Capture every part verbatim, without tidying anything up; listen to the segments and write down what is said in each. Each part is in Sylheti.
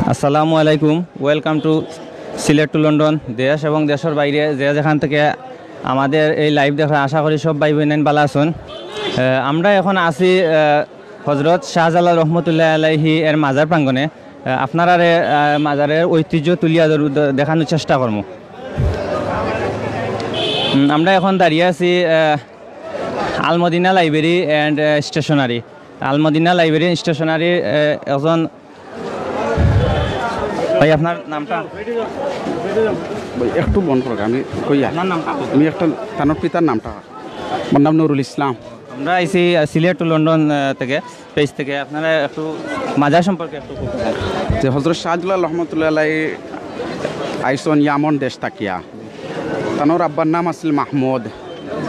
আসসালামু আলাইকুম, welcome to Sylhet to London. দেশ এবং দেশের বাইরে যে যেখান থেকে আমাদের এই লাইভ দেখরা, আশা করি সব ভাই বোন ভালা আছইন। আহ, আমরা এখন আছি, আহ, হজরত শাহজালাল রহমতুল্লাহ আলাইহি এর মাজার প্রাঙ্গণে। আহ, আপনারারে, আহ, মাজারের ঐতিহ্য তুলিয়া ধরু-, দ-, দেখানোর চেষ্টা করমু। উম, আমরা এখন দাঁড়িয়ে আছি, আহ, আলমদিনা লাইব্রেরি অ্যান্ড, আহ, স্টেশনারি। আলমদিনা লাইব্রেরি স্টেশনারির, আহ, একজন ভাই, আপনার নামটা? ভাই, একটু বন্ধ করো, আমি কইয়া। আপনার নামটা বলুন। আমি একটা, তানোর পিতার নামটা। আমার নাম নুরুল ইসলাম। আমরা আইছি, আহ, সিলেট to লন্ডন, আহ, থেকে, পেজ থেকে। আপনারা একটু মাজার সম্পর্কে একটু বলতে চান? যে হজরত শাহজালাল রহমতুল্লাহ আলাই আইসন ইয়ামন দেশ থাকিয়া, তানোর আব্বার নাম আছিল মাহমুদ।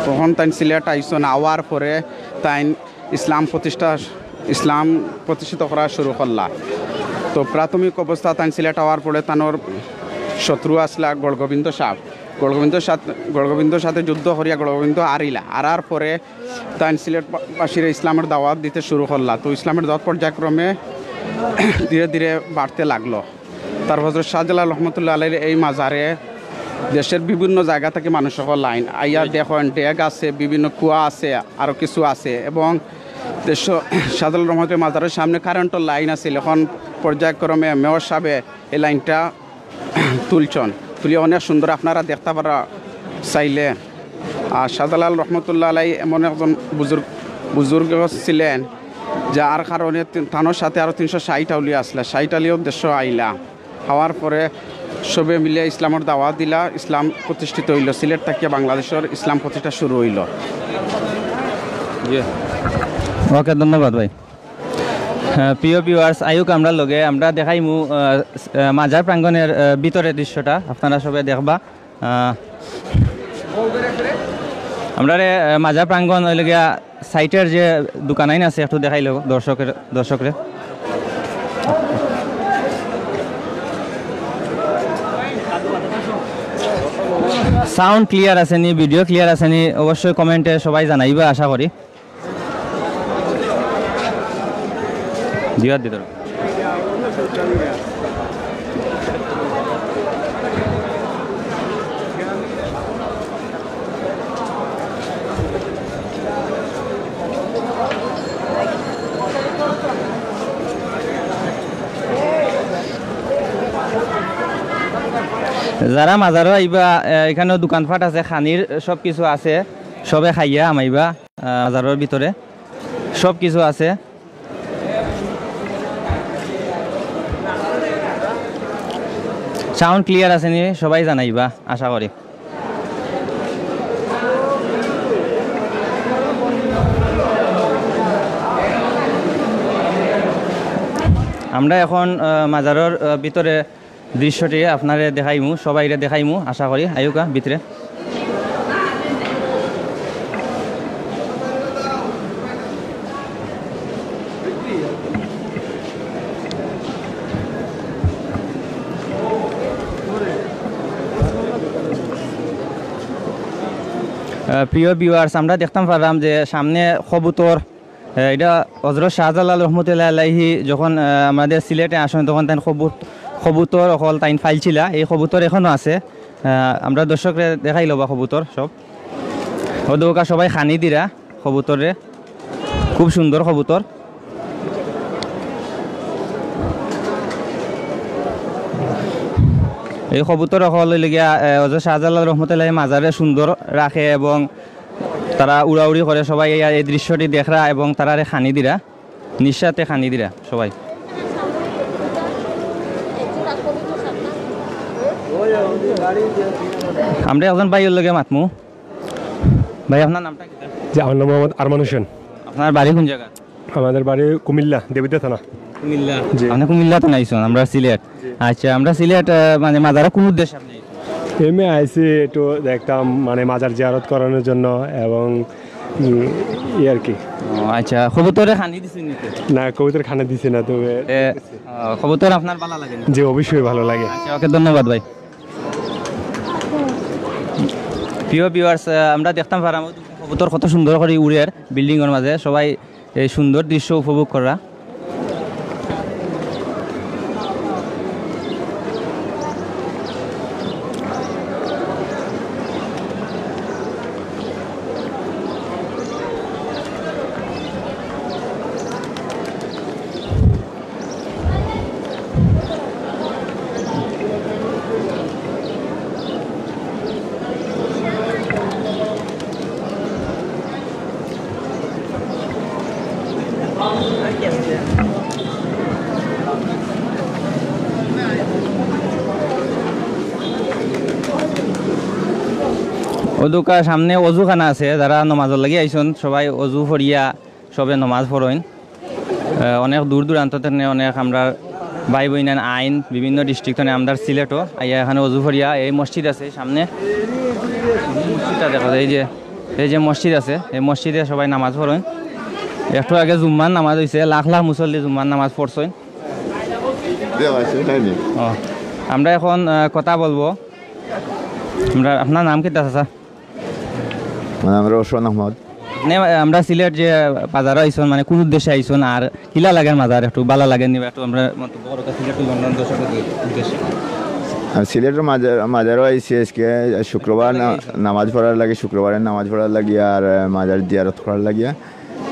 তখন তাইন সিলেট আইসন, আওয়ার পরে তাইন ইসলাম প্রতিষ্ঠা, ইসলাম প্রতিষ্ঠিত করা শুরু করলা। তো প্রাথমিক অবস্থা তাইন সিলেট আওয়ার পরে তানোর শত্রু আসলা গৌরগোবিন্দ সাহেব। গৌরগোবিন্দ সাথে, গৌরগোবিন্দর সাথে যুদ্ধ করিয়া গৌরগোবিন্দ আরিলা। আরার পরে তাইন সিলেট বা-, বাসীরে ইসলামের দাওয়াত দিতে শুরু করলা। তো ইসলামের দাওয়াত পর্যায়ক্রমে ধীরে ধীরে বাড়তে লাগলো। তার হজরত শাহজালাল রহমতুল্লাহ আলাইর এই মাজারে দেশের বিভিন্ন জায়গা থেকে মানুষ সকল লাইন আইয়া দেখেন, ডেগ আছে, বিভিন্ন কুয়া আছে, আরও কিছু আছে। এবং দেশ শাহজালাল রহমতের মাজারের সামনে কারেন্টের লাইন আছে। এখন পর্যায়ক্রমে মেয়র সাহেবে এই লাইনটা তুলছন, তুলিয়া অনেক সুন্দর আপনারা দেখতে পারা চাইলে। আর শাহজালাল রহমতুল্লাহ আলাই এমন একজন বুজুর্গ, বুজুর্গ ছিলেন, যার কারণে তি-, তানোর সাথে আরও তিনশো ষাট আউলিয়া আসলা, ষাট আউলিয়াও দেশো আইলা। হওয়ার পরে সবে মিলে ইসলামের দাওয়াত দিলা, ইসলাম প্রতিষ্ঠিত হইল। সিলেট থাকিয়া বাংলাদেশের ইসলাম প্রতিষ্ঠা শুরু হইল। ওকে, ধন্যবাদ ভাই। হ্যাঁ, প্রিয় ভিউয়ার্স, আইউক আমরার লগে, আমরা দেখাইমু, আহ, আহ, মাজার প্রাঙ্গণের, আহ, ভিতরের দৃশ্যটা আপনারা সবে দেখবা। আহ, আমরারে, আহ, মাজার প্রাঙ্গণ অইল গিয়া সাইটের যে দোকান আইন আছে, একটু দেখাইল দর্শকের, দর্শকরে। সাউন্ড ক্লিয়ার আছে নি, ভিডিও ক্লিয়ার আছে নি, অবশ্যই কমেন্টে সবাই জানাইবা, আশা করি। জিহাদ দিতে যারা মাজারো আইবা, আহ, এখানেও দোকানপাট আছে, খানির সব কিছু আছে, সবে খাইয়া হামাইবা, আহ, মাজারর ভিতরে সব কিছু আছে। সাউন্ড ক্লিয়ার আছে নি? সবাই জানাইবা, আশা করি। আমরা এখন, আহ, মাজারর, আহ, ভিতরে দৃশ্যটি আপনারে দেখাইমু, সবাইরে দেখাইমু, আশা করি। আইউক্কা ভিতরে। আহ, প্রিয় ভিউয়ার্স, আমরা দেখতাম পারলাম যে সামনে কবুতর, আহ, এটা হজরত শাহজালাল রহমতুল্লাহ আলাইহি যখন, আহ, আমাদের সিলেটে আসেন, তখন তাইন কবুত-, কবুতর অকল তাইন ফাইলছিলা। এই কবুতর এখনো আছে। আহ, আমরা দর্শকরে দেখাইলবা কবুতর সব। ও দৌকা সবাই খানি দিরা কবুতররে। খুব সুন্দর কবুতর। এই কবুতর অকল অইল গিয়া, আহ, হজরত শাহজালাল রহমতুল্লাহ মাজারে সুন্দর রাখে এবং তারা উড়াউড়ি করে। সবাই এই, এই দৃশ্যটি দেখরা এবং তারারে খানি দিরা, নিঃস্বার্থে খানি দিরা সবাই। আমরা একজন ভাইর লগে মাতমু। ভাই, আপনার নামটা কি? জি, আমার নাম মোহাম্মদ আরমান হোসেন। আপনার বাড়ি কোন জায়গা? আমাদের বাড়ি কুমিল্লা, দেবিদ্বার থানা। কুমিল্লা? জি। আপনি কুমিল্লা তো নাইছন, আমরা সিলেট। জি। আচ্ছা, আমরা সিলেট, আহ, মানে মাজারে কোন উদ্দেশ্যে আপনি আইছেন? এমনি আইছি একটু দেখতাম, মানে মাজার জিয়ারত করানোর জন্য এবং, উম, এই আর কি। ও, আচ্ছা, কবুতরে খানি দিছেন নি তো? না, কবুতর খানি দিছে না, তবে এ, আহ, কবুতর আপনার ভালো লাগে নি? জি, অবশ্যই ভালো লাগে। আচ্ছা, ওকে, ধন্যবাদ ভাই। প্রিয় ভিউয়ার্স, আহ, আমরা দেখতাম পারাম কবুতর কত সুন্দর করে উড়ের বিল্ডিংর মাঝে, সবাই এই সুন্দর দৃশ্য উপভোগ করা। অউ দুকা সামনে অজুখানা আছে, যারা নমাজর লাগি আইছইন সবাই অজু পড়িয়া সবে নমাজ পড়ইন। আহ, অনেক দূর দূরান্ত থাকি অনেক আমরার ভাই বইনাইন আইন, বিভিন্ন district থাকি আমরার সিলেটও আইয়া এখানে অজু পড়িয়া। এই মসজিদ আছে সামনে, মসজিদটা দেখা যায়, এই যে, এই যে মসজিদ আছে, এই মসজিদে সবাই নামাজ পড়ইন। একটু আগে জুম্মার নামাজ অইছে, লাখ লাখ মুসল্লি জুম্মার নামাজ পড়ছইন। ও, আমরা এখন, আহ, কথা বলবো। আমরা, আপনার নাম কিতা, চাচা? আমার নাম রওশন আহমদ। আপনে, আহ, আমরা সিলেট যে বাজারো আইছইন, মানে, কোন উদ্দেশ্যে আইছইন আর কিলা লাগের মাজার, একটু ভালা লাগের নি বা, একটু আমরা মত বড় কথা সিলেট লন্ডন দর্শকদের উদ্দেশ্যে। আর সিলেটর মাজার, মাজারো আইছি আজকে শুক্রবার না-, নামাজ পড়ার লাগি, শুক্রবারে নামাজ পড়ার লাগি আর, আহ, মাজার জিয়ারত করার লাগিয়া।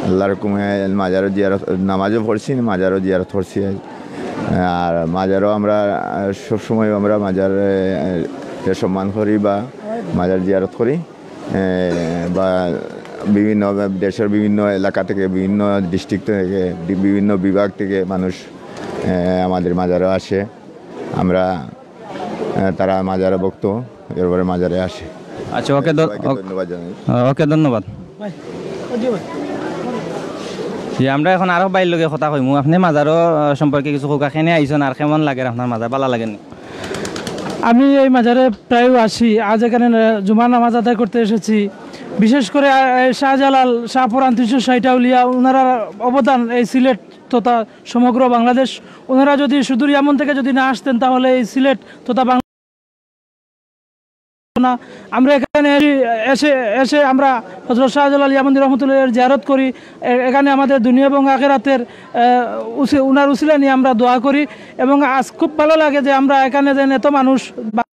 আল্লাহর হুকুমে মাজারও জিয়ারত, নামাজও পড়ছি, মাজারও জিয়ারত করছি। আর মাজারও আমরা, আহ, সবসময় আমরা মাজারে, আহ, সম্মান করি বা মাজার জিয়ারত করি। আহ, বা বিভিন্ন দেশের বিভিন্ন এলাকা থেকে, বিভিন্ন district থেকে, বি-, বিভিন্ন বিভাগ থেকে মানুষ, আহ, আমাদের মাজারও আসে। আমরা আহ, তারা মাজারে ভক্ত, এরপরে মাজারে আসে। আচ্ছা, ওকে, ধ-, সবাইকে ওকে। ধন্যবাদ জানাই। আহ, ওকে, ধন্যবাদ। জি, আমরা এখন আরো ভাইর লগে কথা কইমু। আপনে মাজারও, আহ, সম্পর্কে কিছু কউক্কা, কেনে আইছইন আর কেমন লাগের আপনার মাজার, ভালা লাগের নি? আমি এই মাজারে প্রায় আসি, আজ এখানে, আহ, জুমার নামাজ আদায় করতে এসেছি। বিশেষ করে, আহ, এই শাহজালাল, শাহপরান, তিনশো ষাট আউলিয়া, ওনারা অবদান এই সিলেট তথা সমগ্র বাংলাদেশ। ওনারা যদি সুদূর ইয়ামন থেকে যদি না আসতেন, তাহলে এই সিলেট তথা বাংলা না। আমরা এখানে এসে, এসে, এসে আমরা হযরত শাহজালাল ইয়ামনি রহমতুল্লাহ জিয়ারত করি। এ-, এখানে আমাদের দুনিয়া এবং আখেরাতের, আহ, উসি-, উনার উসিলা নিয়ে আমরা দোয়া করি। এবং আজ খুব ভালো লাগে যে আমরা এখানে যেন এত মানুষ বা-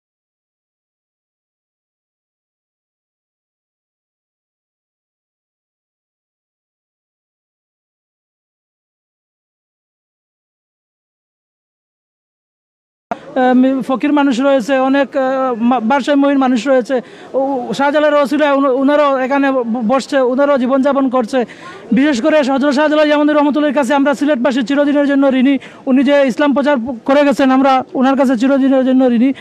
আহ, মি-, ফকির মানুষ রয়েছে, অনেক, আহ, মা-, ভারসাম্যহীন মানুষ রয়েছে। ও, শাহজালাল রসুলা উন-, উনারও এখানে ব-, বসছে, উনারও জীবনযাপন করছে। বিশেষ করে হযরত শাহজালাল ইয়ামনি রহমতুল্লাহর কাছে আমরা সিলেটবাসী চিরদিনের জন্য ঋণী। উনি যে ইসলাম প্রচার করে গেছেন, আমরা ওনার কাছে চিরদিনের জন্য ঋণী।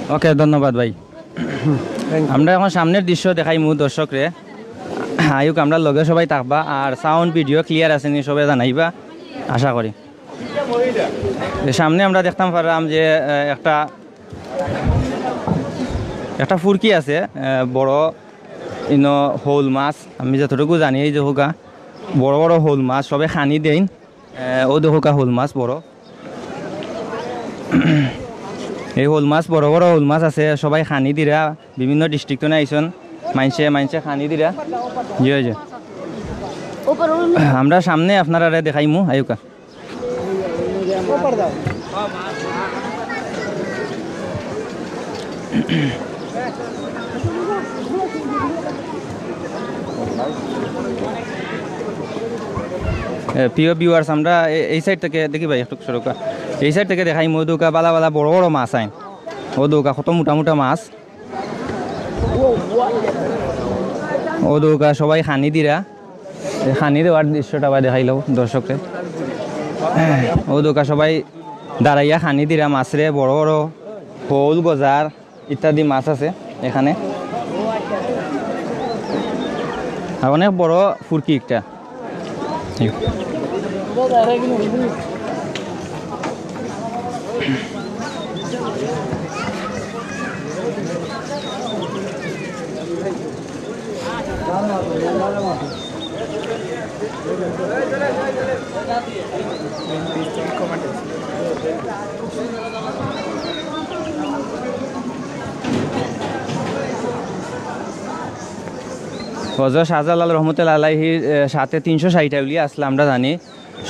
ওকে, ধন্যবাদ ভাই। আমরা এখন সামনের দৃশ্য দেখাইমু দর্শকরে। আউক, আমরার লগে সবাই থাকবা, আর sound video clear আছে নি সবে জানাইবা, আশা করি। এ সামনে আমরা দেখতাম পারলাম যে, আহ, একটা, একটা ফুরকি আছে, আহ, বড় ইনো হউল মাছ, আমি যতটুকু জানি, এই যে হউক্কা বড় বড় হউল মাছ, সবে খানি দেইন। আহ, অউ দেখউক্কা হউল মাছ বড়। এই হউল মাছ, বড় বড় হউল মাছ আছে, সবাই খানি দিরা, বিভিন্ন district থনে আইছইন, মাইনষে, মাইনষে খানি দিরা। জি, জি। আমরা সামনে আপনারারে দেখাইমু, আউক্কা। এ, প্রিয় viewers, আমরা এ-, এই side থেকে দেখি ভাই, একটু সরকা। এই side থেকে দেখাইমু, অউ দেখউক্কা ভালা ভালা বড় বড় মাছ আইন। অউ দেখউক্কা কত মোটা মোটা মাছ। অউ দেখউক্কা সবাই খানি দিরা। এই খানি দেওয়ার দৃশ্যটা আবার দেখাইলাও দর্শকরে। অউ দেখউক্কা সবাই দাঁড়াইয়া খানি দিরা মাছরে, বড় বড় হউল, গজার ইত্যাদি মাছ আছে এখানে। আর অনেক বড় ফুরকি একটা। হযরত শাহজালাল রহমতুল্লাহ আলাইহির, এ, সাথে তিনশো ষাইট আউলিয়া আছলা, আমরা জানি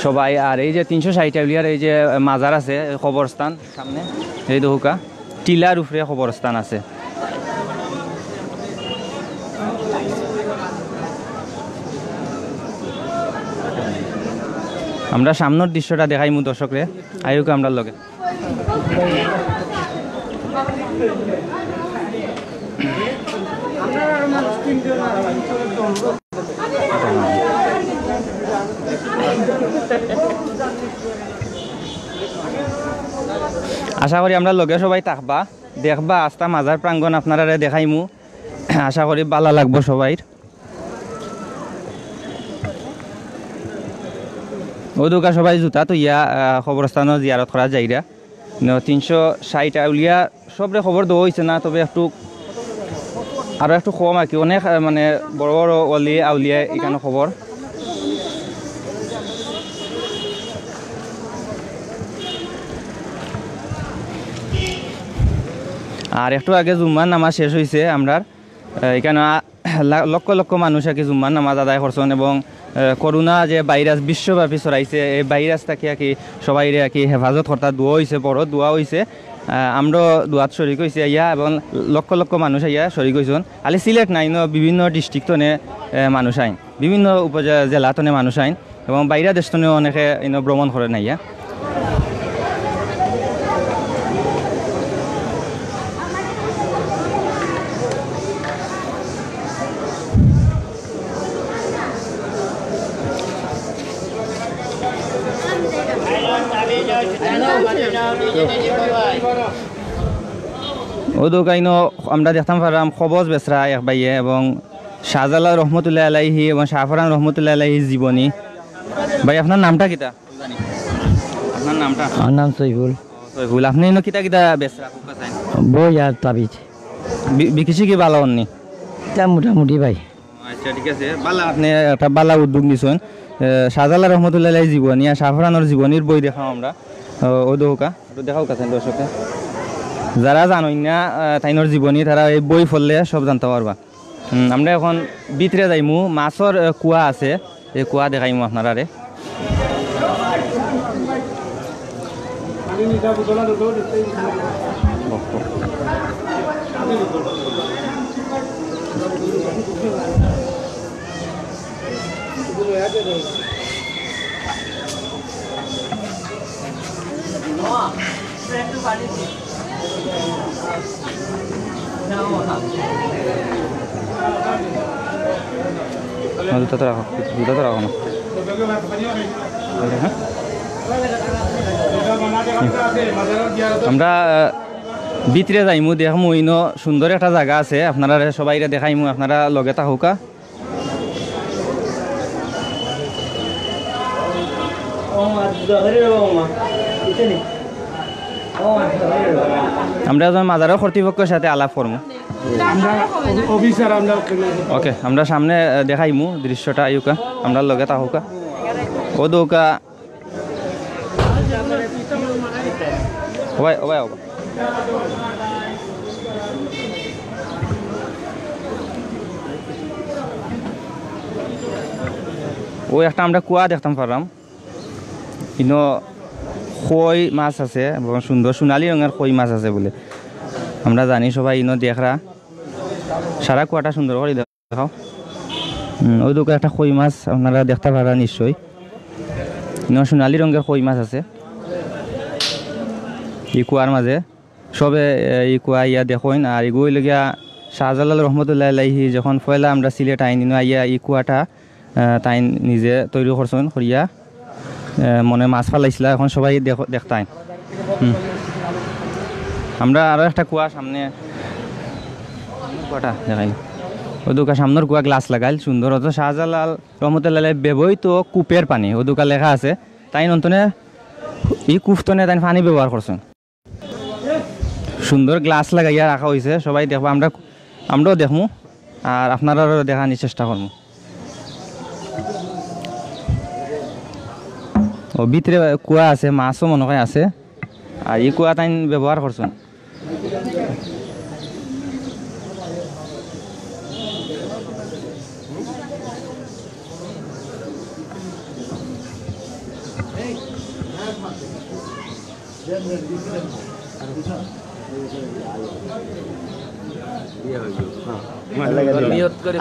সবাই। আর এই যে তিনশো ষাইট আউলিয়ার এই যে মাজার আছে, এই কবরস্থান সামনে, এই দেখউক্কা, টিলার উপরে কবরস্থান আছে। আমরা সামনর দৃশ্যটা দেখাইমু দর্শকরে, আউক্কা আমরার লগে। আশা করি আমরার লগে সবাই থাকবা, দেখবা আস্তা মাজার প্রাঙ্গণ আপনারারে দেখাইমু। আশা করি ভালা লাগবো সবাইর। অউ দেখউক্কা সবাই জুতা থইয়া, আহ, কবরস্থানো জিয়ারত করা যাইরা। ন, তিনশো ষাইট আউলিয়া সবরে কবর দেওয়া অইছে না, তবে একটু, আরো একটু কম আর কি। অনেক, আহ, মানে, বড় বড় অলি আউলিয়া ইখানো কবর। আর একটু আগে জুম্মার নামাজ শেষ অইছে আমরার, আহ, ইখানো আ-, লা-, লক্ষ লক্ষ মানুষ আর কি জুম্মার নামাজ আদায় করছইন এবং, আহ, করোনা যে ভাইরাস বিশ্বব্যাপী ছড়াইছে, এই ভাইরাস থাকি আর কি সবাইরে আর কি হেফাজত করতা দোয়া অইছে, বড় দোয়া অইছে। আহ, আমরাও দোয়াত শরিক অইছি আইয়া এবং লক্ষ লক্ষ মানুষ আইয়া শরিক অইছইন। খালি সিলেট নায়, ইনো বিভিন্ন ডিস্ট্রিক্ট থনে, আহ, মানুষ আইন, বিভিন্ন উপজে-, জেলা থনে মানুষ আইন এবং বাইরা দেশ থনেও অনেকে ইনো ভ্রমণ করইন আইয়া। অউ দেখউক্কা ইনো আমরা দেখতাম পাররাম কবজ বেচরা এক ভাইয়ে এবং শাহজালাল রহমতুল্লাহ আলাইহি এবং শাহপরান রহমতুল্লাহ আলাইহি জীবনী। ভাই, আপনার নামটা কিতা? আপনার নামটা? আমার নাম সৈফুল। সৈফুল, আপনে ইনো কিতা কিতা বেচরা? বই আর তাবিজ। বি-, বিকিছি কি ভালা অননি? তা মোটামুটি ভাই। আচ্ছা, ঠিক আছে, ভালা, আপনে একটা ভালা উদ্যোগ নিছইন। এ, শাহজালাল রহমতুল্লাহ আলাইহি জীবনী আর শাহপরানর জীবনীর বই দেখাও আমরা। ও, অউ দেখউক্কা, একটু দেখাও কাছে দর্শকরে। যারা জানইন না, আহ, তাইনর জীবনী, তারা এই বই পড়লে সব জানতা পারবা। হুম, আমরা এখন ভিতরে যাইমু, মাছর, আহ, কুয়া আছে, এই কুয়া দেখাইমু আপনারারে। না, জুতা তো রাখো, জুতা তো রাখো না। হ্যাঁ? আমরা, আহ, ভিতরে যাইমু, দেখমু, ইনো সুন্দর একটা জাগা আছে, আপনারারে সবাইরে দেখাইমু, আপনারা লগে থাকউক্কা। আমরা একজন মাজারর কর্তৃপক্ষর সাথে আলাপ করমু। আমরা অফিসার, আমরা ওখানে। ওকে, আমরা সামনে, আহ, দেখাইমু দৃশ্যটা, আইউক্কা, আমরা লগে থাকউক্কা। অউ দেখউক্কা, ও ভাই, ও ভাই, ও ভাই। অউ একটা আমরা কুয়া দেখতাম পাররাম। ইনো কই মাছ আছে এবং সুন্দর সোনালী রঙের কই মাছ আছে বুলে। আমরা জানি সবাই ইনো দেখরা। সারা কুয়াটা সুন্দর করি দেখাও। হুম, অউ দেখউক্কা একটা কই মাছ আপনারা দেখতা পাররা নিশ্চয়। ইনো সোনালী রঙের কই মাছ আছে ই কুয়ার মাঝে। সবে, এ, ই কুয়া আইয়া দেখইন। আর ইগু অইলো গিয়া শাহজালাল রহমতুল্লাহ আলাইহি যখন পয়লা আমরা সিলেট আইন, ইনো আইয়া ই কুয়াটা, এ, তাইন নিজে তৈরি করছইন, করিয়া, এ, মনে মাছ ফালাইছিলা, এখন সবাই দেখো, দেখতাইন। হুম। আমরা আরো একটা কুয়া সামনে, কুয়াটা দেখাইল। অউ দেখউক্কা সামনর কুয়া গ্লাস লাগাইল, সুন্দর। অত শাহজালাল রহমতুল্লাহ আলাইহি ব্যবহৃত কূপের পানি, অউ দেখউক্কা লেখা আছে। তাইন অন্তনে ই কূপ তনে তাইন পানি ব্যবহার করছইন। সুন্দর গ্লাস লাগাইয়া রাখা অইছে, সবাই দেখবা, আমরা, আমরাও দেখমু আর আপনারারেও দেখানির চেষ্টা করমু। অউ ভিতরে কুয়া আছে, মাছও মনে হয় আছে, আর ই কুয়া তাইন ব্যবহার করছইন।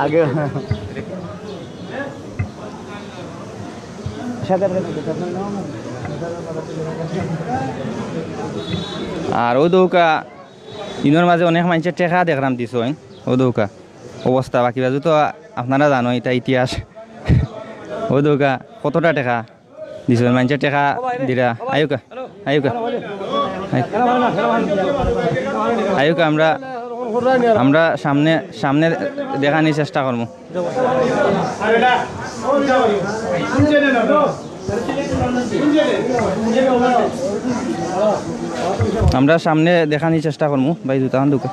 আগে আর অউ দেখউক্কা, ইনোর মাঝে অনেক মাইনষে টেকা দেখরাম দিছইন। অউ দেখউক্কা অবস্থা, বাকি বাজু তো আপনারা জানো, ইটা ইতিহাস। অউ দেখউক্কা কতটা টেকা। দিছইন মানষে টেকা দিরা। আউক্কা, আউক্কা। আউক্কা। আউক্কা, আমরা, আমরা সামনে, সামনে দেখানির চেষ্টা করমু। আমরা সামনে দেখানির চেষ্টা করমু, ভাই, জুতাখান দেউক্কা।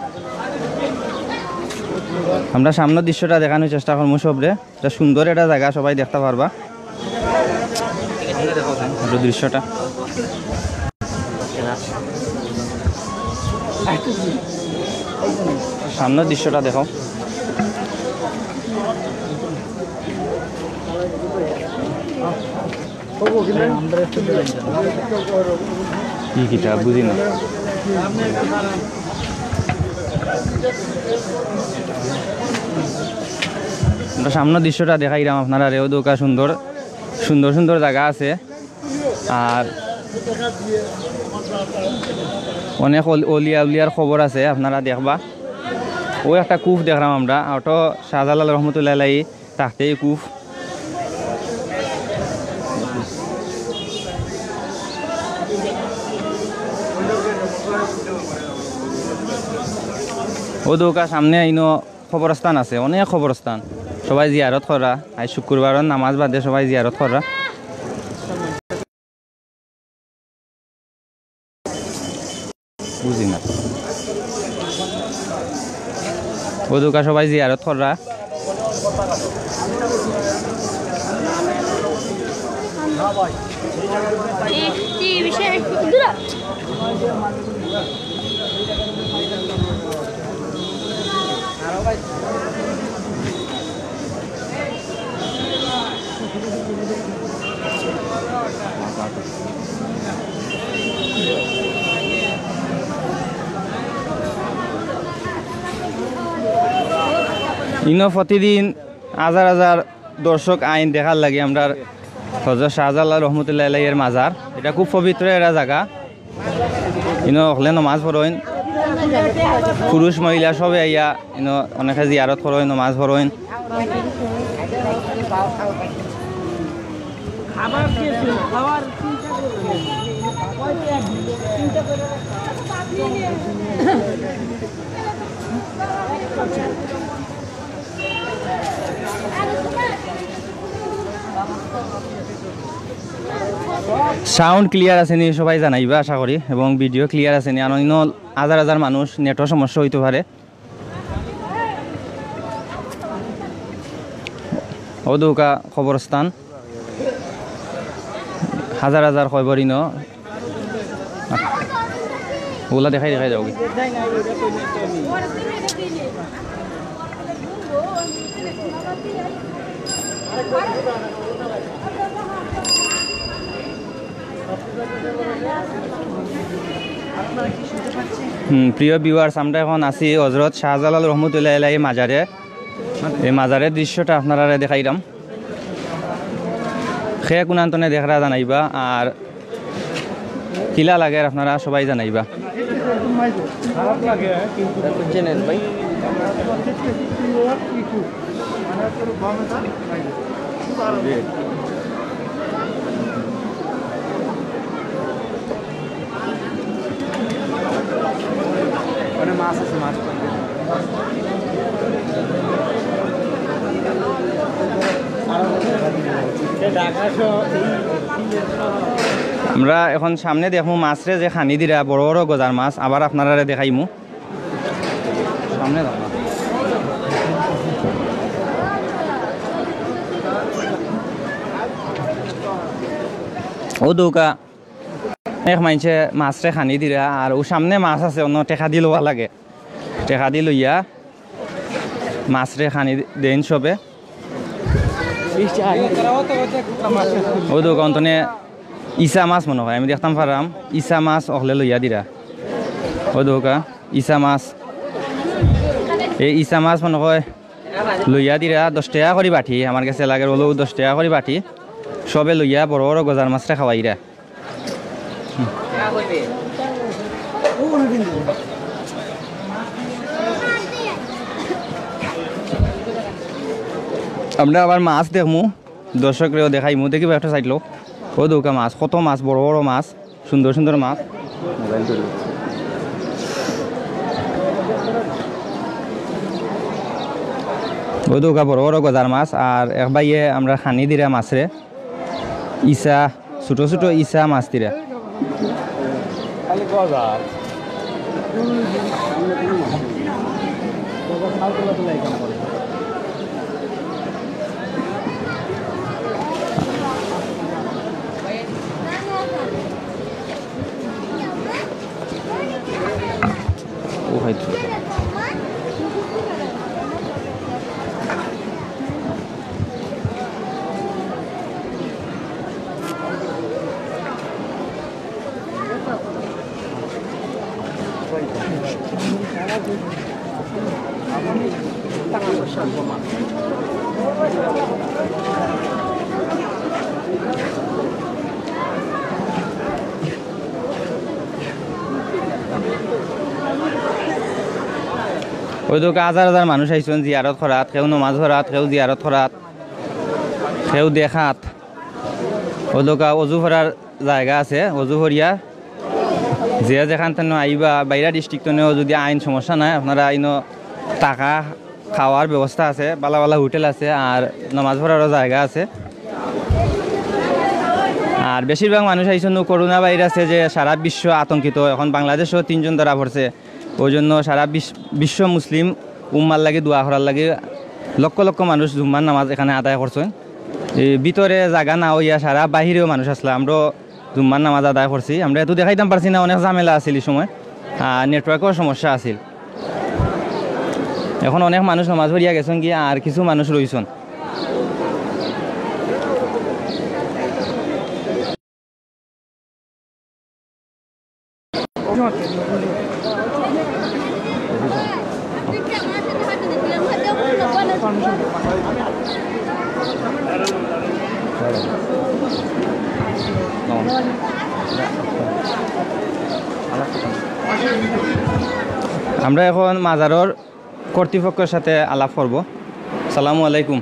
আমরা সামনের দৃশ্যটা দেখানির চেষ্টা করমু সবরে। ইটা সুন্দর একটা জাগা, সবাই দেখতা পারবা। একটু দৃশ্যটা, সামনের দৃশ্যটা দেখাও। কি কিতা বুঝি না। আমরা সামনের দৃশ্যটা দেখাইরাম আপনারারে, অউ দেউক্কা সুন্দর সুন্দর সুন্দর জাগা আছে। আর অনেক অলি-, অলিয়া উলিয়ার খবর আছে, আপনারা দেখবা। অউ একটা কূপ দেখরাম আমরা, অটা শাহজালাল রহমতুল্লাহ আলাইহি থাকতে এই কূপ। অউ দেউক্কা সামনে ইনো কবরস্থান আছে, অনেক কবরস্থান। সবাই জিয়ারত কররা, আইজ শুক্রবারর নামাজ বাদে সবাই জিয়ারত কররা। বুঝি না। অউ দেউক্কা সবাই জিয়ারত কররা। ইনো প্রতিদিন হাজার হাজার দর্শক আইন দেখার লাগি আমরার হজরত শাহজালাল রহমতুল্লাহ আলাইহির মাজার। ইটা খুব পবিত্র একটা জাগা। ইনো হকলে নমাজ পড়ইন, পুরুষ মহিলা সবে আইয়া ইনো অনেকে জিয়ারত করইন, নমাজ পড়ইন। Sound clear আছে নি সবাই জানাইবা আশা করি, এবং video clear আছে নি। আর অন্য হাজার হাজার মানুষ, নেটও সমস্যা হইতে পারে। অউ দেউক্কা কবরস্থান, হাজার হাজার কবর ইনো। অগুলা দেখাই দেখাই যাওগি। হুম, প্রিয় viewers, আমরা এখন আছি হজরত শাহজালাল রহমতুল্লাহ আলাইহি মাজারে। এই মাজারের দৃশ্যটা আপনারারে দেখাইরাম। কে কুনান্তনে দেখরা জানাইবা, আর কিলা লাগের আপনারা সবাই জানাইবা। আমরা এখন সামনে দেখমু মাছরে যে খানি দিরা, বড় বড় গজার মাছ, আবার আপনারারে দেখাইমু। সামনে দেখো। অউ দেউক্কা অনেক মানষে মাছরে খানি দিরা, আর অউ সামনে মাছ আছে, অনো টেকা দি লওয়া লাগে। টেকা দি লইয়া মাছরে খানি দেইন সবে। অউ দেউক্কা অন্তনে ইছা মাছ মনো অয়, আমি দেখতাম পাররাম ইছা মাছ অকলে লইয়া দিরা। অউ দেউক্কা ইছা মাছ, এই ইছা মাছ মনো অয় লইয়া দিরা দশ টেকা করি বাটি, আমার গেছে লাগের অউ দশ টেকা করি বাটি, সবে লইয়া বড় বড় গজার মাছরে খাওয়াইরা। আমরা আবার মাছ দেখমু, দর্শকরেও দেখাইমু। দেখিবা একটা side লও। ও দৌকা মাছ, কত মাছ, বড় বড় মাছ, সুন্দর সুন্দর মাছ। ও দৌকা বড় বড় গজার মাছ, আর এক ভাইয়ে আমরা খানি দিরা মাছরে, ইছা, ছোট ছোট ইছা মাছ দিরা। ও ভাই। ওই তো হাজার হাজার মানুষ আইছইন জিয়ারত করাত, কেউ নমাজ পড়াত, কেউ জিয়ারত করাত, কেউ দেখাত। ওই তো অজু করার জাগা আছে, অজু করিয়া যে যেখান থাকি আইবা, বাইরা district থাকি যদি আইন সমস্যা নাই, আপনারা ইনো থাকা খাওয়ার ব্যবস্থা আছে, ভালা ভালা হোটেল আছে, আর নমাজ পড়ারও জাগা আছে। আর বেশিরভাগ মানুষ আইছইন করোনা ভাইরাসে যে সারা বিশ্ব আতঙ্কিত, এখন বাংলাদেশও তিনজন ধরা পড়ছে। ওই জন্য সারা বিশ-, বিশ্ব মুসলিম উম্মার লাগি দোয়া করার লাগি লক্ষ লক্ষ মানুষ জুম্মার নামাজ এখানে আদায় করছইন। এই ভিতরে জাগা না অইয়া সারা বাহিরেও মানুষ আছলা, আমরাও জুম্মার নামাজ আদায় করছি। আমরা এত দেখাইতাম পারছি না, অনেক ঝামেলা আছিল এই সময়, আর networkও সমস্যা আছিল। এখন অনেক মানুষ নামাজ পড়িয়া গেছইন গিয়া, আর কিছু মানুষ রইছইন। আমরা এখন মাজারর কর্তৃপক্ষর সাথে আলাপ করব। সালামু আলাইকুম।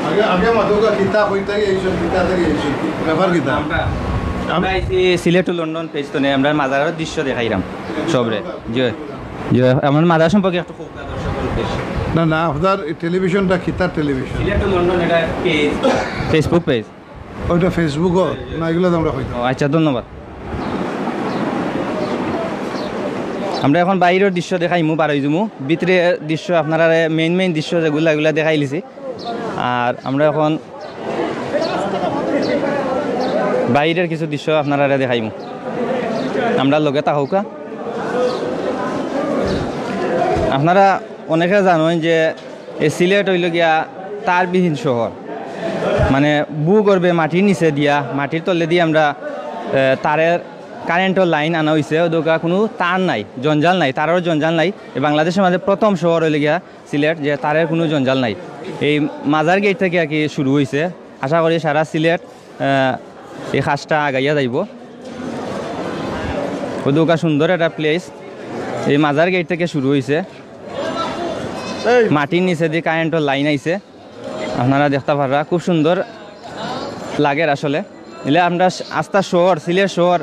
আগে, আগে মাতোকা কিতা কইতা গিয়া আইছো, কিতা থাকি আইছো, ব্যাপার কিতা? আমরা, আমরা আইছি Sylhet to London page তনে, আমরা মাজারর দৃশ্য দেখাইরাম সবরে। জি, জি, আমার মাজার সম্পর্কে একটু কউক্কা দর্শকর উদ্দেশ্যে। না, না, আপনার এই টেলিভিশনটা কিতা টেলিভিশন? Sylhet to London এটা page, Facebook page। ওইটা Facebook-ও? না, এগুলা তো আমরা কইতাম। ও আচ্ছা, ধন্যবাদ। আমরা এখন বাইরের দৃশ্য দেখাইমু, বারই যাইমু। ভিতরে দৃশ্য আপনারারে main main দৃশ্য যেগুলা, এগুলা দেখাইলিছি। আর আমরা এখন বাইরের কিছু দৃশ্য আপনারারে দেখাইমু। আমরা লগে থাকউক্কা। আপনারা অনেকে জানইন যে এই সিলেট অইলো গিয়া তারবিহীন শহর, মানে ভূগর্ভে মাটির নিচে দিয়া, মাটির তলেদি আমরা, এ, তারের কারেন্টর লাইন আনা অইছে। অউ দৌকা কুনু তার নাই, জঞ্জাল নাই, তারর জঞ্জাল নাই। এই বাংলাদেশর মাঝে প্রথম শহর অইলো গিয়া সিলেট, যে তারের কুনু জঞ্জাল নাই। এই মাজার গেট থাকি আর কি শুরু অইছে। আশা করি সারা সিলেট, এ, এই কাজটা আগাইয়া যাইবো। অউ দৌকা সুন্দর একটা place, এই মাজার গেট থাকি শুরু অইছে। মাটির নিচেদি কারেন্টর লাইন আইছে, আপনারা দেখতা পাররা, খুব সুন্দর লাগের আসলে। ইলা আমরা আস্তা শহর, সিলেট শহর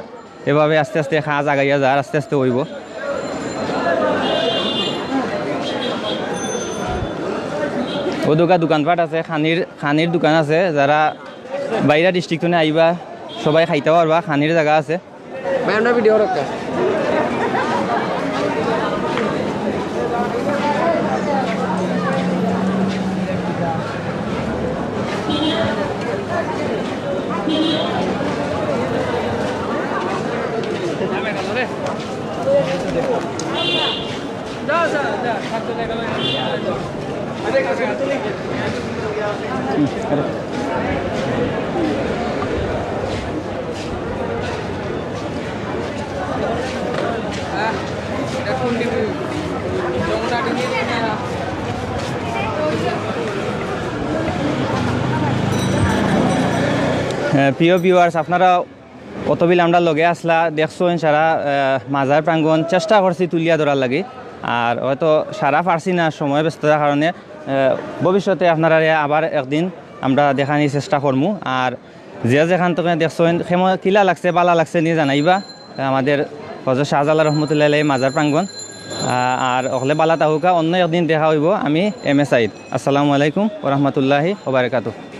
এভাবে আস্তে আস্তে কাজ আগাইয়া যার, আস্তে আস্তে অইবো। অউ দৌকা দোকানপাট আছে, খানির, খানির দোকান আছে, যারা বাইরা district থনে আইবা, সবাই খাইতা পারবা, খানির জাগা আছে। ভাই, আমরা ভিডিও রাখা। হ্যাঁ, প্রিয় viewers, আপনারা অতবিল আমরার লগে আছলা, দেখছইন সারা, আহ, মাজার প্রাঙ্গণ চেষ্টা করছি তুলিয়া ধরার লাগি, আর হয়তো সারা পারছি না সময় ব্যস্ততার কারণে। আহ, ভবিষ্যতে আপনারারে আবার একদিন আমরা দেখানির চেষ্টা করমু। আর যে যেখান থাকি দেখছইন, কেমন, কিলা লাগছে, বালা লাগছে নি জানাইবা। আমাদের হজরত শাহজালাল রহমতুল্লাহ আলাইহি মাজার প্রাঙ্গণ। আহ, আর অকলে বালা থাকউক্কা, অন্য একদিন দেখা অইবো। আমি এম এ সাইদ। আসসালামু আলাইকুম ওয়া রাহমাতুল্লাহি ওয়া বারাকাতুহু।